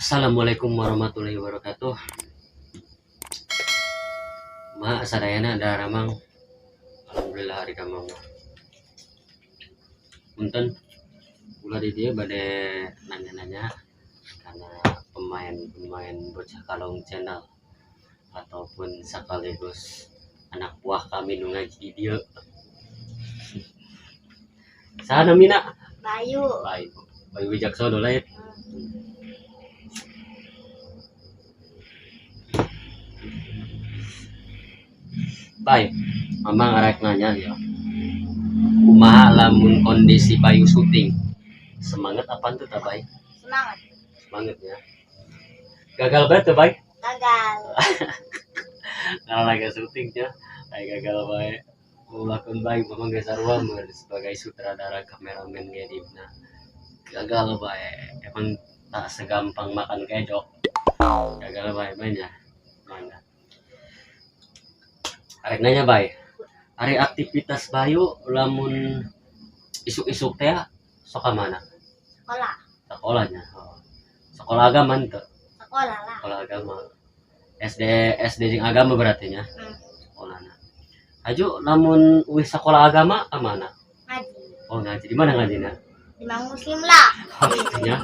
Assalamualaikum warahmatullahi wabarakatuh. Ma sadayana daramang. Alhamdulillah ari damang. Punten kula di dieu bade nanya-nanya karena pemain-pemain Bocah Kalong Channel ataupun sekaligus anak buah kami nu ngaji di dieu. Saha namina? Bayu. Bayu. Bayu Wijaksono lain. Baik, Mamang arek nanya ya. Kumaha lamun kondisi Bayu syuting? Semangat apa tuh tak, Bay? Semangat. Semangat ya. Gagal banget tuh, Bay? Gagal. Kalau lagi syuting ya, kayak gagal bae. Ulakeun bae Mamang ge sarua mun sebagai sutradara, kameramen ngeditna. Gagal bae. Emang tak segampang makan kejo. Gagal bae banyak. Mana? Arek nanya, Bay. Ari aktivitas Bayu lamun isuk-isuk teh sok ka mana? Sekolah. Sekolahnya. Oh. Sekolah agama ente? Sekolah lah. Sekolah agama. SD SD jeung agama berarti nya. Sekolahna. Aju lamun wis sekolah agama ka mana? Ngaji. Oh, ngaji. Di mana ngajina? Di Mang Muslim lah. Oh, gitu nya.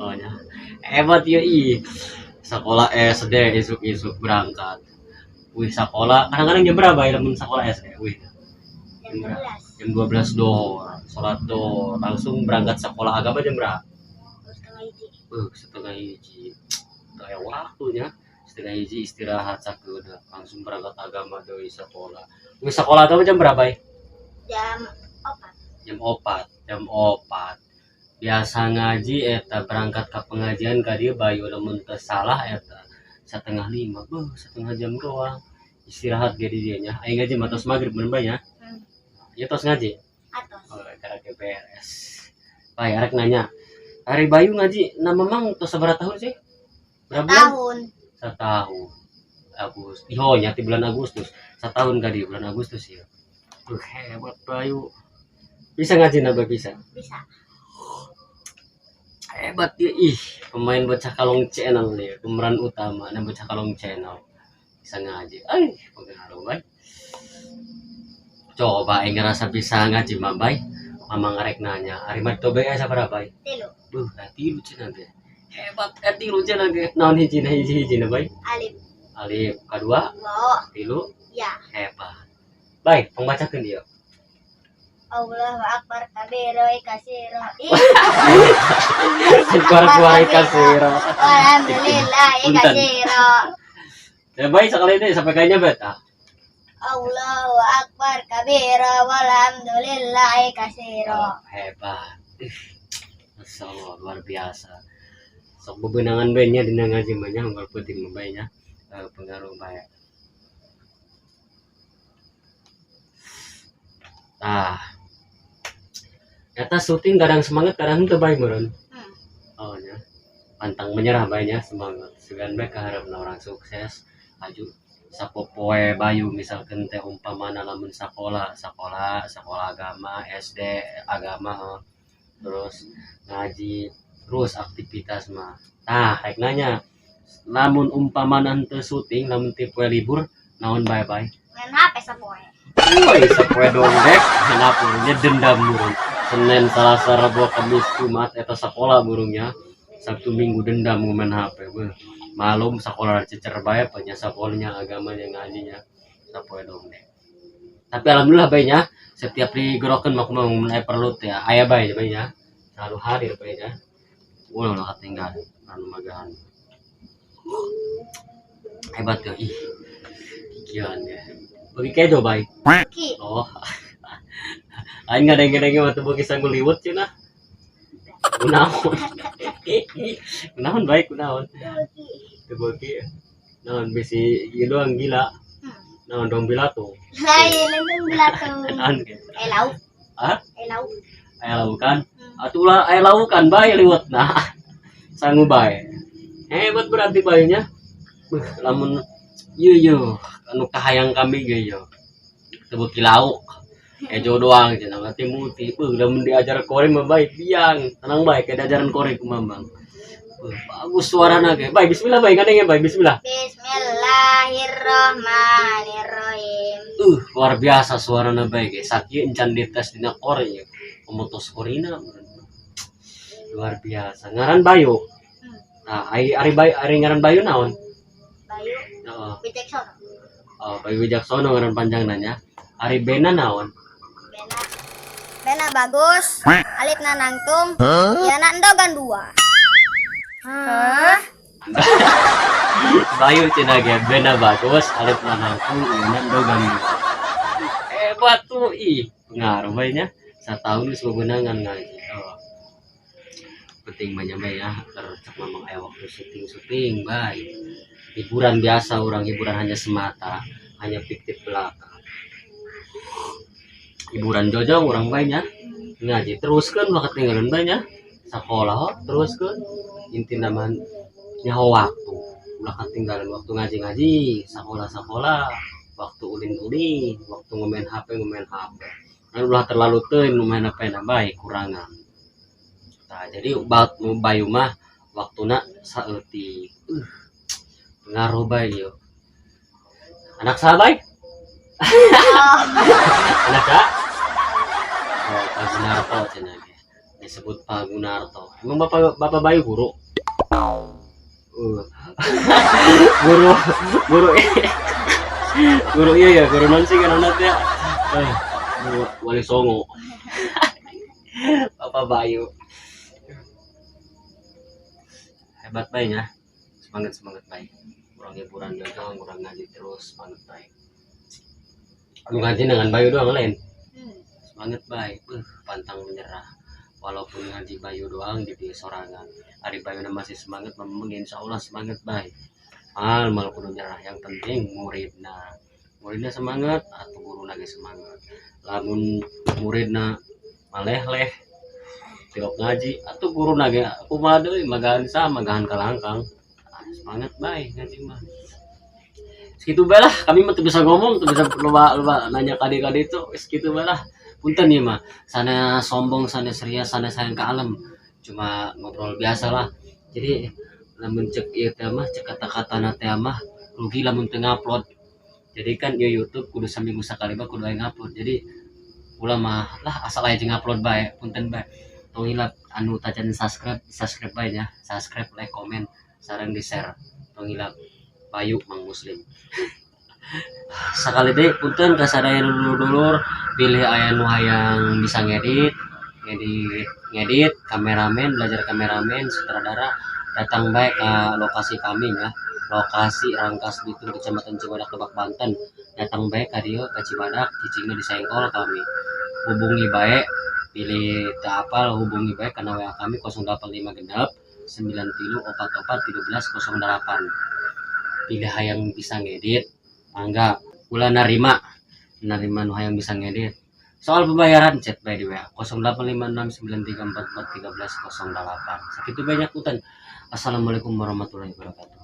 Oh nya. Hebat ya ih. Sekolah SD isuk-isuk berangkat. Wih, sekolah kadang-kadang jam berapa ya lamun sekolah SD? Wih, Jam 12. Jam 12 dohor, sholat dohor, langsung berangkat sekolah agama jam berapa? Setengah hiji. 12.30. Kayak waktunya 12.30 istirahat sakeuna, langsung berangkat agama dari sekolah. Wih, sekolah agama jam berapa ya? Jam 4. Jam 4, jam 4. Biasa ngaji eta berangkat ke pengajian ka dieu Bayu lamun teu salah eta 4.30, beuh, setengah jam doang. Istirahat ge di dieu nya. Aing ngaji mah tos maghrib mun bae nya. Ya tos ngaji. Atos. Oh, karena beres. Bay, arek nanya. Ari Bayu ngaji nama Mang tos sabaraha tahun sih? Berapa bulan? Tahun. Setahun. Agustus. Oh, nya di bulan Agustus. Setahun ka di bulan Agustus ya. Hebat Bayu. Bisa ngaji nambah bisa? Bisa. Hebat dia ih, pemain Bocah Kalong Channel nih, pemeran utama nah Bocah Kalong Channel. Bisa ngaji. Ay, pengaruh bay. Coba aing ngerasa bisa ngaji mah, Bay. Mama ngarek nanya, ari mah tobe aya sabaraha, Bay? 3. Beuh, 3 cenah teh. Hebat, 3 cenah ge. Naon hijina hiji-hijina, Bay? Alif. Alif, kadua, Wa. 3. Ya. Hebat. Baik, pangbacakeun dia. Allahu akbar kabiro kasiro. Keluar-keluar kasiro. Alhamdulillah Punten. kasiro. Ya baik sekali ini sampai kayaknya beta. Allahu akbar kabiro walhamdulillah kasiro. Oh, hebat. Ih, Masya Allah, luar biasa. Sok bebenangan bae nya dina ngaji mah nya unggal peuting mah bae nya. Eh, pengaruh bae. Tah. Eta syuting kadang semangat kadang henteu bae meureun. Oh nya. Pantang menyerah bae nya, semangat. Sugan bae kaharepna orang sukses. Aju sapopoe Bayu misalkan teh umpamana lamun sakola, sekolah, sekolah agama, SD agama, oh. Terus ngaji, terus aktivitas mah. Tah, rek nanya, lamun umpamana henteu syuting, lamun ti poe libur, naon bae bae? Main HP sapoe. Woi, sapoe dongdek, kenapa dendam burung. Senin, Selasa, Rabu, Kamis, Jumat eta sekolah burungnya. Sabtu Minggu dendam main HP. Beuh. Malum sekolah cecer bae punya sekolahnya agamanya ngajinya sapoe dongdek. Tapi alhamdulillah bae nya, setiap digerokeun mah kumaha mun aya perlu teh aya bae bae nya. Selalu hadir bae nya. Ulah ulah ketinggalan anu magahan. Hebat ya ih. Kikian ya. Bagi kejo bae. Ki. Oh. Aing ngadenge-denge waktu beuki sangu liwet cenah. Kunaon? Kunaon baik kunaon? Ki. Teu beuki. Naon bisi ieu doang gila. Naon dong bilatung. Lain nang bilatung. Naon ge? Eh lauk. Hah? Eh lauk. Aya laukan? Atulah aya laukan bae liwet nah. Sangu bae. Hebat berarti bae nya. Beuh, lamun ieu yeuh anu kahayang kami ge yeuh. Teu beuki lauk. Ejo doang cenah berarti muti. Beuh, lamun diajar kore mah bae biang. Tenang bae kayak diajaran kore ku Mamang. Bagus suarana ge. Baik, bismillah baik ngadenge baik bismillah. Bismillahirrahmanirrahim. Luar biasa suarana baik ge. Sakieu encan dites dina kori ya. Pemutus korina. Luar biasa. Ngaran Bayu. Nah, ari ari Bayu, ari ngaran Bayu naon? Bayu Heeh. Wicaksono. Oh, Bayu Wijaksono ngaran panjang nanya. Ari Bena naon? Bena. Bena bagus. Alifna nangtung. Yana endogan dua. Hah? Bayu cenah ge Bena bagus, alifna nangtung, ieuna endogan dua. Hebat tuh, ih. Pengaruh bae nya. Satahun geus bebenangan ngaji. Oh. Penting banyak bae ya, keur cek mamang aya waktu syuting-syuting bae. Hiburan biasa orang, hiburan hanya semata, hanya fiktif belaka. Hiburan jojong orang bae nya. Ngaji teruskeun ulah ketinggalan bae nya. Sakola ho teruskeun. Intina mah nyaho waktu. Ulah ketinggalan waktu ngaji-ngaji, sakola-sakola, waktu ulin-ulin, waktu ngomain HP ngomain HP. Kan ulah terlalu teuing nu main HP na bae kurangan. Tah, jadi Bayu mah waktuna saeutik. Pengaruh bae ieu. Anak saha bae? Anak saha? Oh, Pak Gunarto cenah ge. Disebut Pak Gunarto. Emang Bapak Bapak Bayu guru? Guru guru guru iya ya, guru non sih kan ya. Guru Wali Songo. Bapak Bayu. Hebat bae nya. Semangat semangat bae. Kurang hiburan dagang, kurang ngaji terus, semangat bae. Anu ngaji dengan Bayu doang lain. Semangat bae. Pantang menyerah. Walaupun ngaji Bayu doang di dia sorangan. Ari Bayu masih semangat, memang insya Allah semangat bae. Mal mal kudu nyerah. Yang penting muridna. Muridna semangat atau guru lagi semangat. Lamun muridna maleh-leh tilok ngaji atau guru nage kumaha deui magahan sa magahan kalangkang. Ah, semangat bae ngaji mah. Segitu bae lah, kami mah teu bisa ngomong, teu bisa loba loba nanya kade-kade itu, segitu bae lah. Punten ieu mah, sana sombong, sana ceria, sana sayang ke alam. Cuma ngobrol biasa lah. Jadi lamun cek ieu teh mah, cek kata-katana teh mah rugi lamun teu ngupload. Jadi kan ieu YouTube kudu saminggu sakali mah kudu aya ngupload. Jadi ulah mah lah asal aya jeung ngupload bae, punten bae. Tong hilap anu tacan subscribe, subscribe bae nya. Subscribe, like, komen, sareng di-share. Tong hilap Bayu Mang Muslim. Sakali deui punten ka sadaya dulur-dulur, bilih aya nu hayang bisa ngedit, ngedit, ngedit, kameramen, belajar kameramen, sutradara, datang bae ka lokasi kami ya. Lokasi Rangkas Bitung, Kecamatan Cibadak, Lebak, Banten. Datang bae ka dieu ka Cibadak, cicingna di Sengkol kami. Hubungi bae, bilih teu apal hubungi bae kana WA kami 085 genep 9 tilu opat opat 13 08. Bilih hayang bisa ngedit, mangga ulah narima, narima nu hayang bisa ngedit. Soal pembayaran chat bae di WA 0856 9344 13 08. Sakitu banyak punten. Assalamualaikum warahmatullahi wabarakatuh.